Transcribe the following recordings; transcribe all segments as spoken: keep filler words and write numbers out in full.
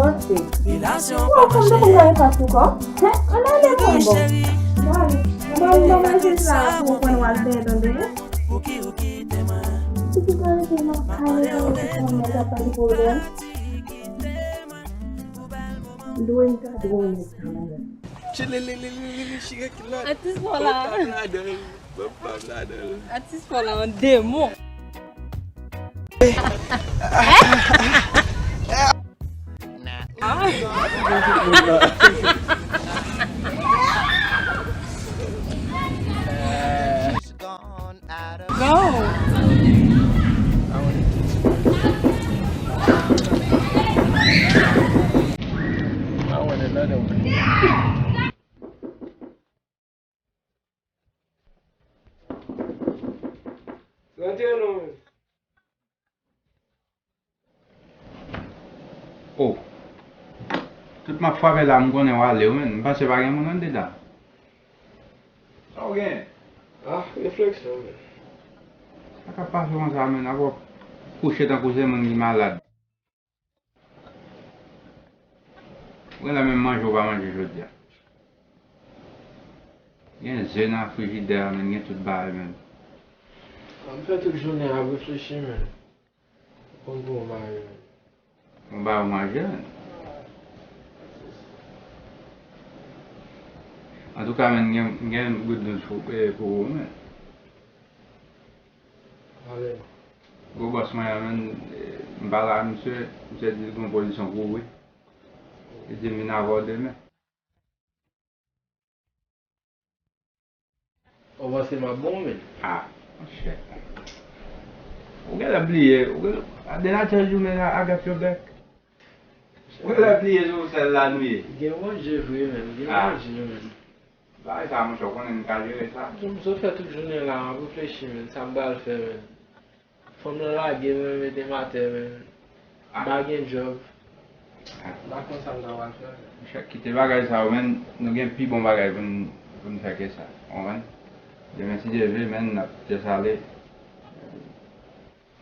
Relasyon pa mache. Mwen, mwen, mwen, manje la pou w konn w al benyen, tande. Si ti pa rete nan kay la, ou te konn mwen ta pa gen pwoblèm. Dwe m ta dwe w nèg sa, madanm. Chile, le, le, le, le, le, chire ki la. Atis pa w la. Pam ladan l. Pam, pam ladan l. Atis pa w la, an demon. Go. I want another one. Rantre non, men. Oh. Tout m ap frape la, m konnen w ale wi, men. M panse pa gen moun anndedan. Sa w gen? Ah, refleksyon, men. Sa k ap pase konsa, men? Apre w ap kouche tankou se moun ki malad. Ou genlè menm manje ou pa manje jodi a. Gen ze nan frijidè a, men, gen tout bagay, men. M fè tout jounen ap reflechi, men. Konn pou yon bagay, men. Yon bagay ou manje, men. Antouka, men, gen, gen good news pou, eh, pou ou, men. Ale. Gwo bòs mwen an, men, eh, m pale a misye, misye di l gen yon pozisyon pou ou, wi. Li di m vin avè w demen. Ou panse m ap bon, men? Ah, monchè. Ou genlè bliye, ou genlè, a de nature humaine a, a got your back. Ou genlè bliye se yon sèl la nou ye. Gen Bondye vre, men. Gen Bondye, men. Bagay sa, monchè, ou konnen n ka jere sa. M sot fè tout jounen la, m ap reflechi, men, sa m pral fè, men. Fanm nan lage mwen, mete m atè, men. M pa gen djòb. M pa konn sa m ta pral fè, men. Monchè, kite bagay sa yo, men, nou gen pi bon bagay pou n, pou n fè ke sa. Ou konprann? Demen, si Dye vle, men, n ap djès ale.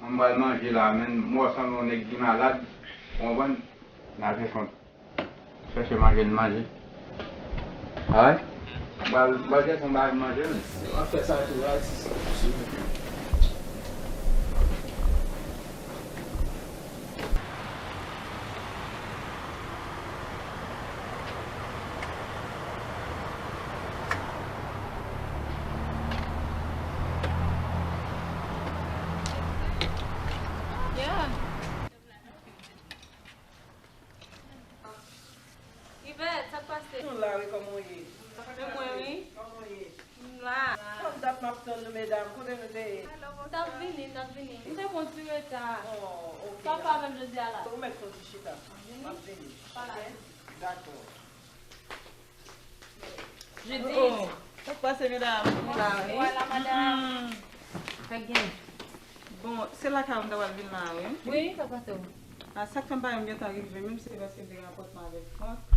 Mwen, m pral manje la, men, m wè w sanble yon nèg ki malad. Ou konprann? N a fè kont. Chèche manje n manje. Alright? M pral, m pral chèche yon bagay pou manje, men. Yo ap fè sa tou, alright, sis. Yeah. Yvette, sa k pase? Nou la, wi, kòman w ye? Men mwen, wi. Kòman w ye? M la. Kòm dat m ap tann nou, medam, kote nou te ye? M t ap vini, m t ap vini. M te pran ti reta. Oh, ok. Sa w fè avè m jodi a la? Ou mèt fè yon ti chita. M ap vini. Pa la. Ok? Dakò. Judith. Oh, sa k pase, medam? Bonswa, madanm. Mm-mm. Sa k gen? Bon, se lakay ou m ta pral vin la, wi. Wi, sa k pase w? A, sa k fè m pa menm gentan rive, menm si se paske m te gen apòtman avèk Frank.